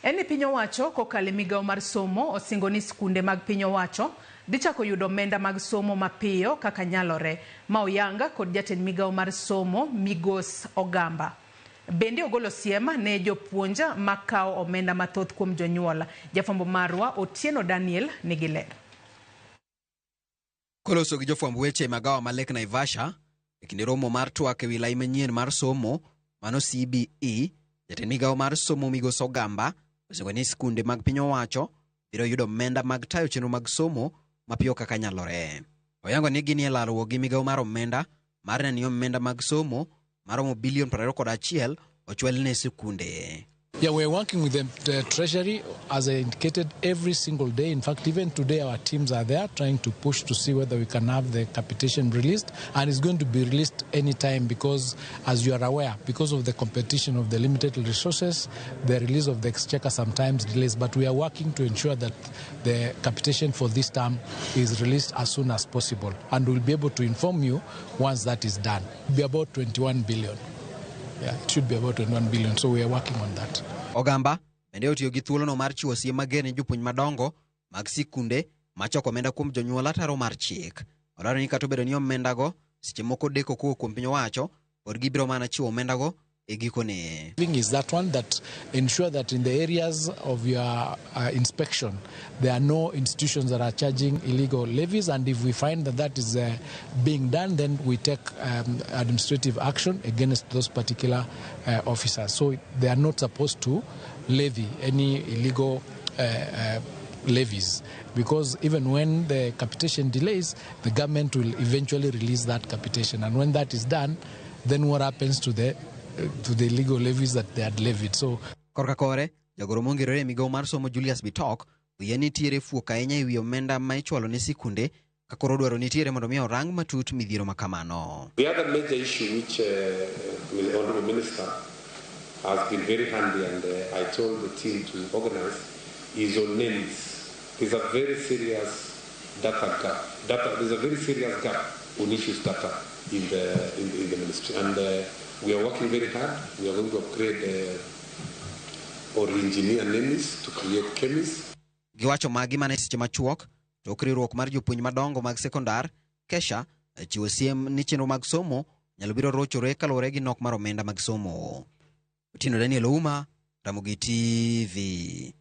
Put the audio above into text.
En ni piny owacho kokalo e migawo mar somo osingo ni skunde mag piny owacho dhi chako yudo omenda mag somo mapiyo kaka nyalore. Ma oyanga kod jatend migawo mar somo Migos Ogamba. Bende ogolo siem ne jopuonj makawo omenda mathoth kuom jonyuol. Jafwambo marwa Otieno Daniel nigi ler. Koloso gi jofwamb weche e magawa ma Lake Naivasha e kinde romo mar twak e wi lai manyien mar somo mano CBE, jatend migawo mar somo Migosi Ogamba osingo ni skunde mag piny owacho biro yudo omenda mag tayo chenro mag somo mapiyo kaka nyalore. Oyango ni ginie lalruok gi migawo mar omenda mar neno ni omenda mag somo maromo bilion 21 ochwal ne sikunde. Yeah, we're working with the Treasury, as I indicated, every single day. In fact, even today, our teams are there trying to push to see whether we can have the capitation released. And it's going to be released anytime because, as you are aware, because of the competition of the limited resources, the release of the exchequer sometimes delays. But we are working to ensure that the capitation for this term is released as soon as possible. And we'll be able to inform you once that is done. It'll be about 21 billion. Yeah, it should be about 21 billion, so we are working on that. Ogamba bende otiyo gi thuolono mar chiwo siem mager ne jopuonj madongo mag sikunde machoko omenda kuom jonyuol ataro mar chik. Olero ni kata obedo ni omendago seche moko deko kowuok kuom piny owacho, pod gibiro mana chiwo omendago e gikone. Thing is that one that ensure that in the areas of your inspection there are no institutions that are charging illegal levies, and if we find that that is being done, then we take administrative action against those particular officers. So they are not supposed to levy any illegal levies, because even when the capitation delays, the government will eventually release that capitation, and when that is done, then what happens to the illegal levies that they had levied? So Korka kore, jagoro mongirore e migawo mar somo Julius Bitok oyie ni nitiere fuok ahinya e wi omenda ma ichwalo ne sikunde ka koro dwaro nitiere mondo mi orang matut midhiero ma kamano. The other major issue which the Honorable Minister has been very handy and I told the team to organize is on NEMIS. There's a very serious data gap. There's a very serious gap on issues data in the ministry. And we are working very hard. We are going to upgrade or engineer NEMIS to create KEMIS. Giwacho magi mana e seche machuok tok riwruok mar jopuonj madongo mag sekondar KESSHA chiwo siem ni chenro mag somo nyalo biro rochore kaluwore gi nok mar omenda mag somo. Otieno Daniel Ouma, Ramogi TV.